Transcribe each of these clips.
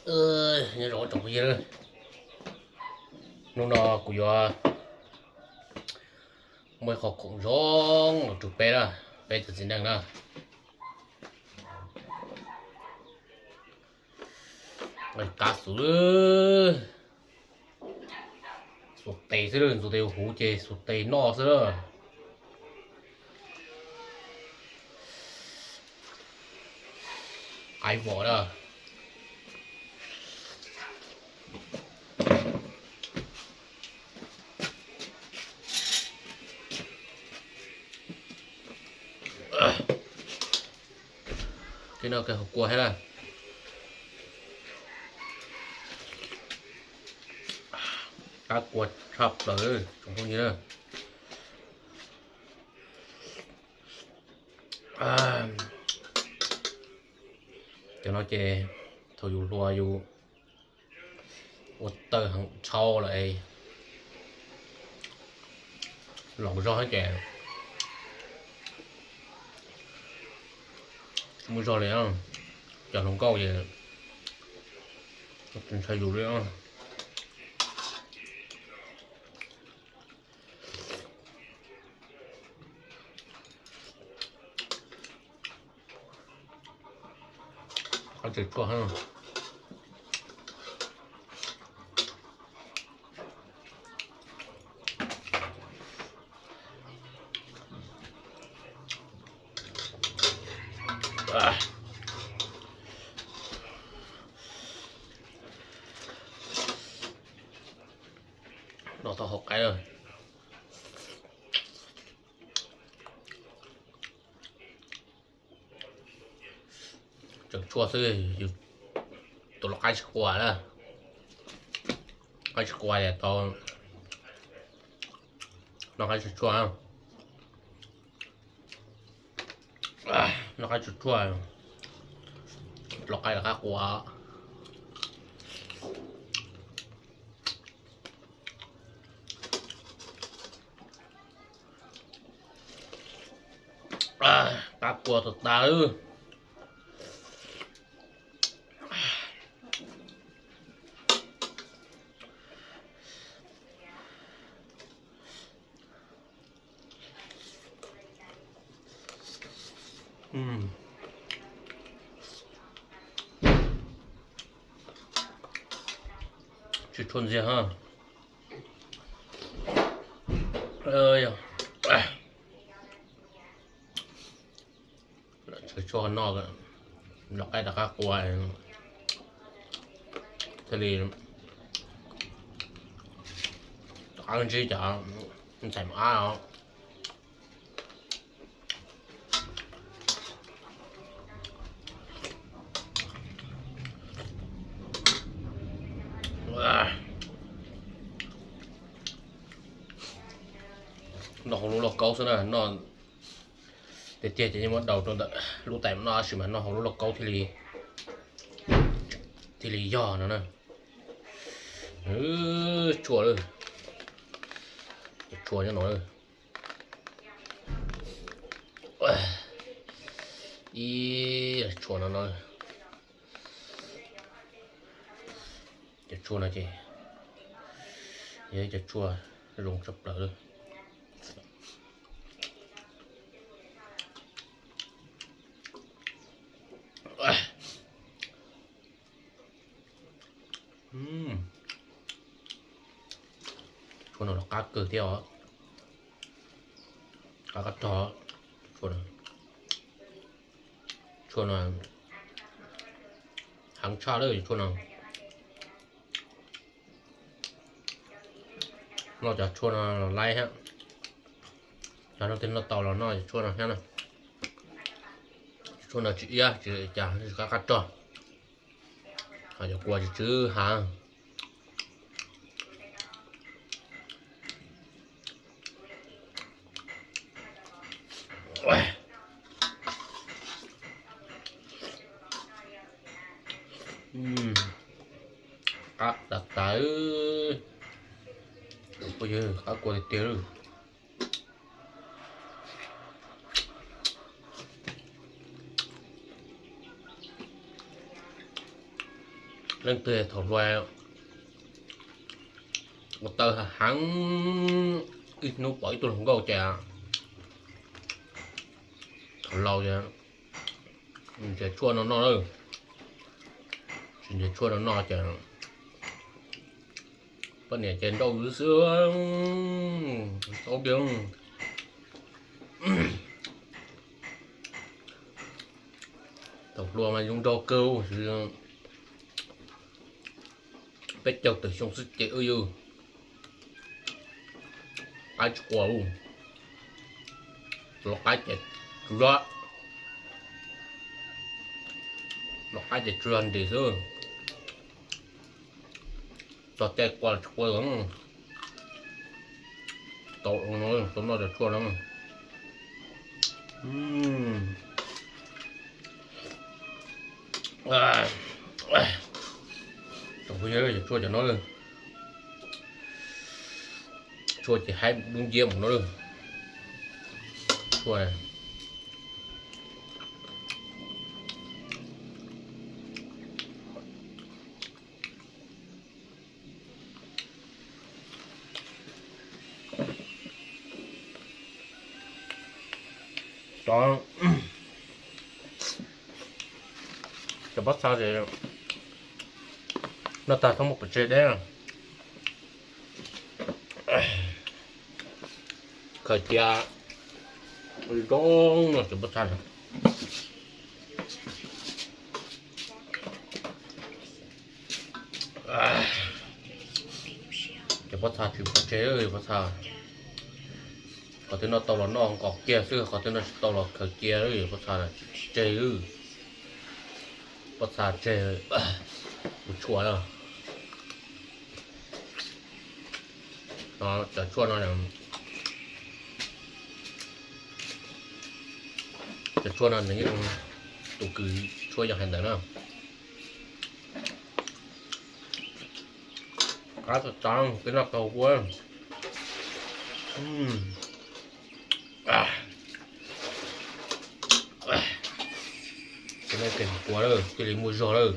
Nyob zoo tsoom phooj ywg, hnub no kuv yuav muaj ib qho khoom zoo los rau peb na, peb cov txiv neej na. Qab xwb, xuas tes xwb, ntxuav tes huv ces xuas tes noj xwb na. Qab vos na. Kev no kev hauv kua thiab na. Qab kua tshaj plaws tsoom phooj ywg na. Cov no ces thaum yus hluas yus ua tawg heev tshau lawm, laus zog ces tsis muaj zog li. Cov hluas nkauj ces tsis ntshai yus li. Qab tsaws tshuaj. Noj tau hauv qaib lawm. Tsaws tshuaj xwb, yus tus lau qaib tsis qua na. Qaib tsis qua es tau noj qaib tsaws tshuaj. Noj qaib tsaws tshuaj, lau qaib rov qab qua. Qab kua tas tas. Tsis tshua ntxiag ha. Tsaws tshuaj noj, lau qaib rov qab qua thiaj li rov qab ntsib cov ntxhais mos ab os. Noj hauv lub lauj kaub xwb na, noj tiag tiag ces yeej muab daus rau ntawm lub tais no tab sis mas noj hauv lub lauj kaub thiaj li, thiaj li yog no na. Tshuaj, tshuaj nyob no. Ib tshuaj no no. Cov tshuaj no ces yog cov tshuaj zoo tshaj plaws. Tshuaj no los qab kawg thiab os. Qab qab rog. Tshuaj no, tshuaj no heev tshaj lawm tshuaj no. Noj cov tshuaj no los laib thiab. Yog leej twg noj tau los noj cov tshuaj no thiab na. Tshuaj no tsis iab tsis cas, qab qab rog. Ho cov kua tsw tsw hav. Qab tas tas. Phooj ywg, qab kua tiag tiag lawm. Leej twg thaum hluas ua taw heev, ib hnub pom ib tug hluas nkauj ces thaum laus ces nrhiav tshuaj no noj lawm. Tsis nrhiav tshuaj no noj ces poj niam ces nrauj xwb. Tau tias thaum hluas mas zoo nraug kawg, peb caug tawm xyoo xwb ces wb yug qaib tsis qua, los qaib ces tsis zog, los qaib ces tsis zog nrim xwb. Txog caij qua tsis qua, tau, tau noj cov tshuaj no. Tsoom phooj ywg, tshuaj cov no, tshuaj ces haib dub nciab mus no. Tshuaj cov pob txha ces noj tag txhob muab pov tseg deb. Khaws cia zoo no cov pob txha no. Cov pob txha tsis pov tseg, pob txha qhov twg noj tau los noj nkaus kiag xwb, qhov twg noj tsis tau los khaws cia, pob txha tsis tseg. Pob txha tseg ua tshuaj na. Cov tshuaj no, cov tshuaj no nws yeej, tus kws tshuaj yeej hais ntawd na. Qab tas tas, peb noj tau ua. Cov no kheev ua lawm thiaj li muaj zog lawm.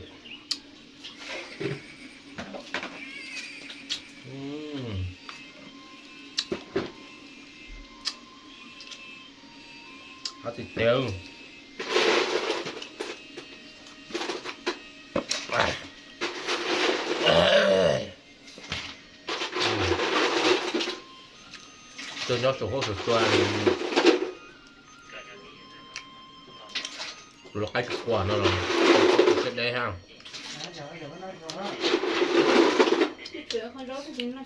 Qab tsis tes. Tuaj nyob saum huab saum cua, kuv los qaib tsis qua no los siab deb thiab.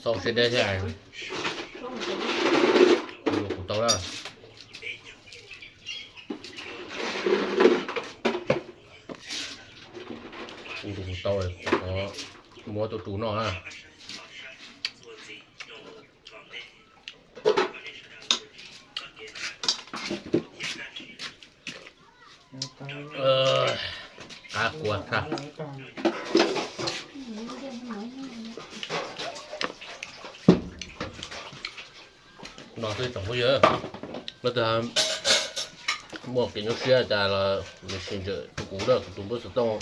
Txaus siab deb thiab. Kuv tau lawm. Kuv tau, muab tuaj rau noj na. Qab kua tag. No xwb tsoom phooj ywg, leej twg muaj kev nyuaj siab cas los nws sim ntsawm rau kuv na, kuv tus npawb xov tooj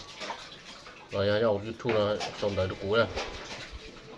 los yog nyob hauv YouTube no sau ntawv rau kuv na.